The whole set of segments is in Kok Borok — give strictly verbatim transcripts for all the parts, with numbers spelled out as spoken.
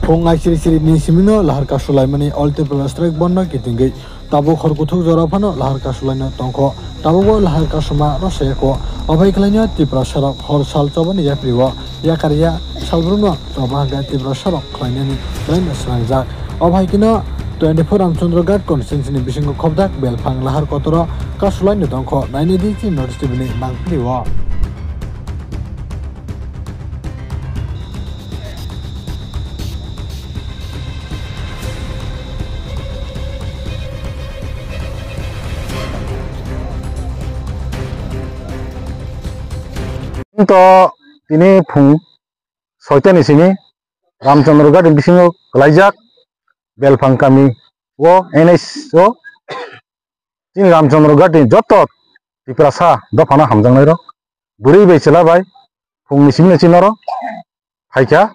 Phung ai siri siri ni simino lahar kasulaimani All Tripura Strike Bandh no kitingwi tabuk hor kuthuk jora phano lahar kasulaino tongkho. Tabukbo lahar kasuma rosayakho. Obai khlaino Tiprasarok hor sal chobani yaprio yakar ya salbrumno choba hwnkhe Tiprasarok khlainani belai no swnangjak. Obo hai kheno twenty-four Ramchandra Ghat constituency ni bisingo khobjak belphang lahar kotoro kasulaino tongkho. Nainai di chini North East T V ni mangpili o. To tini phung soitani simi Ramchandra Ghat ni bisingo kwlaijak belphang kami o N H o chini Ramchandra Ghat ni joto Tiprasa dophano hamjaknairok bwrwi bai chwla bai phungni simi chini oro phaikha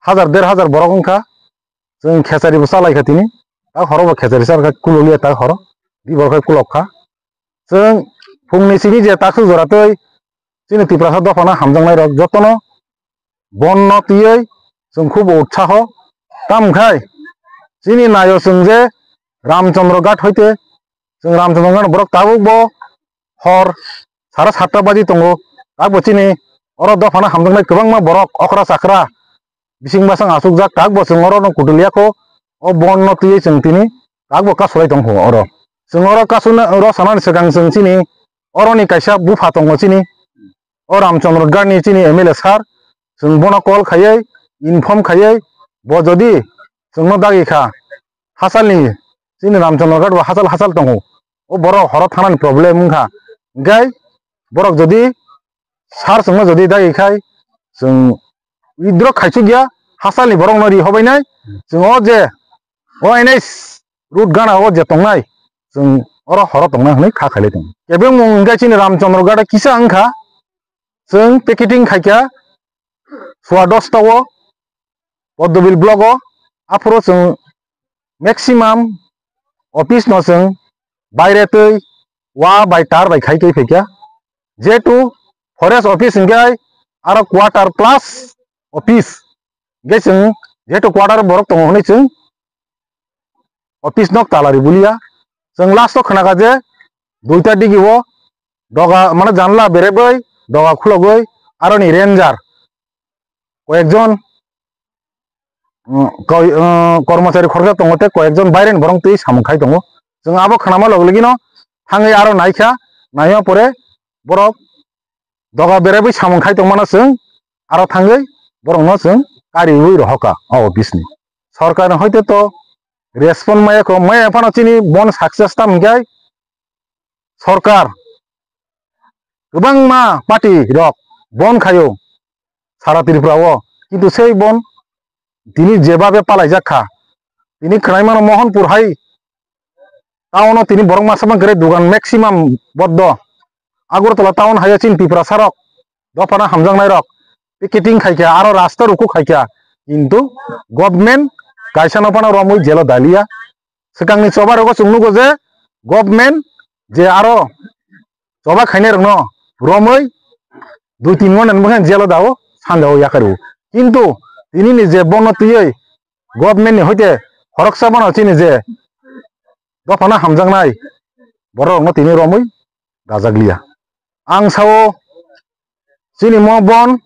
hajar der hajar borok wngkha. Chwng khechari bo chalaikha tini, tak horo bo khechari chakha, kuloliya tak horo, di borok khai kulok kha. Chwng phungni simi je takhuk jora twi chini Tiprasa dophano hamjaknairok jotono bonno twiwi chwng khub utsaho. Tamkhai chini naio chwng je Ramchandra Ghat hoite chwng Ramchandra Ghat borok tabuk bo hor sara satta baji tongo. Tabuk chini oro dophano hamjaknai kwbangma borok okra chakra bising basang achukjak, tabuk bo chwng oro no kutul yakho. O bonno twiwi chwng tini tabuk bo kasulai tongkho oro. Chwng oro kasuna oro sanani swkang chwng chini oroni kaisa bupha tongo chini, o Ramchandra Ghat ni chini M L A sir, chwng bono call khaiwi inform khaiwi bo jodi chwngno dagi kha, hasalni chini Ramchandra Ghat bo hasal hasal tongo, o borok horo thangnani problem wngkha, hwnkhe borok jodi sir chwngno jodi dagi khai chwng withdraw khaichuk ya, hasalni borokno ri hobainai, chwng o je o N H road gana o je tongnai, chwng oro horo tongnai hwnwi kha khailai tongo. Kebengmung hwnkhe chini Ramchandra Ghat kisa wngkha, chwng picketing khaikha sua dosta o Poddobil block o, aphuru chwng maximum office no chwng baire twi wa bai tar bai khai twi phaikha. Jehetu forest office hwnkhe aro quarter plus office, hwnkhe chwng jehetu quarter borok tongo hwnwi chwng office nok tala ri buliya. Chwng last o khwnakha je duita digi o doga mane janla berebwi doga khulogwi aroni ranger koyekjon, mm, koi-, mm, kormochari khoroksa tongo tei koyekjon baireni borok twi samung khai tongo. Chwng abo khnama log logino thangwi aro naikha, naima pore borok doga berebwi samung khai tongmano chwng aro thangwi borokno chwng kariwi rohorkha o office ni. Sorkarni hoite to respond maya kho, maya phano chini bon success tam hwnkhe sorkar kwbangma party rok bon khaio sara Tripura o, kintu sei bon tini jebabe palaijak kha, tini khwnaimano Mohanpur hai town o tini borok masa bangkhe dugan maximum boddo Agartala town hai o chini Tiprasa rok dophano hamjaknai rok picketing khaikha, aro rasta ruku khaikha, kintu government kaisa no phano romwi jelo daliya. Swkangni choba rogo chwng nugo je government je aro choba khainai rokno romwi dui tin ghonta ni bwkhano jelo dao, sanja o yakar o. Kintu tini ni je bono twiwi government ni hoite khoroksa bono chini je dophano hamjaknai borok rokno tini romwi dajak liya. Ang sao chini mo bon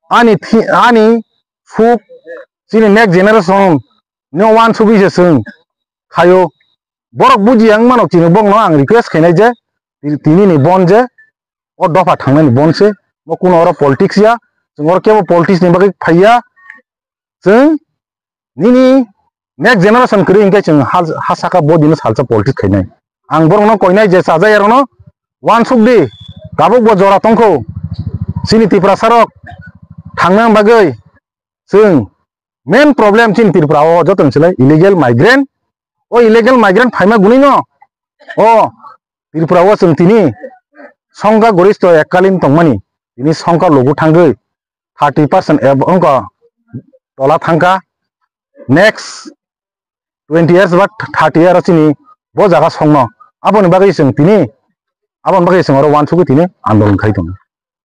ani thi-, ani suk chini next generation no wansugwi se chwng khaio. Borok bujiya wng mano chini bokno ang request khainai je ti-, tini ni bon je o dopha thangnani bon se, bo kuno oro politics ya, chwng oro kebo politics ni bagwi phaiya, chwng nini next generation kwrwi hwnkhe chwng ha, ha saka bo dino salsa politics khainai. Ang borokno koinai je chajak yarokno wansuk di, tabuk bo jora tongkho chini Tiprasa rok thangna bagwi chwng main problem chini Tripura o joto ni silai illegal migrant, o illegal migrant phaima gwnwi no o Tripura o chwng tini songkha goristo ekkalin tongmani, tini songkha lugu thangwi thirty percent eb-, wngkha tola thangkha. Next twenty years ba thirty year o chini bo jaga songno. Aboni bagwi chwng tini, aboni bagwi chwng oro wansugwi tini andolon khai tongo.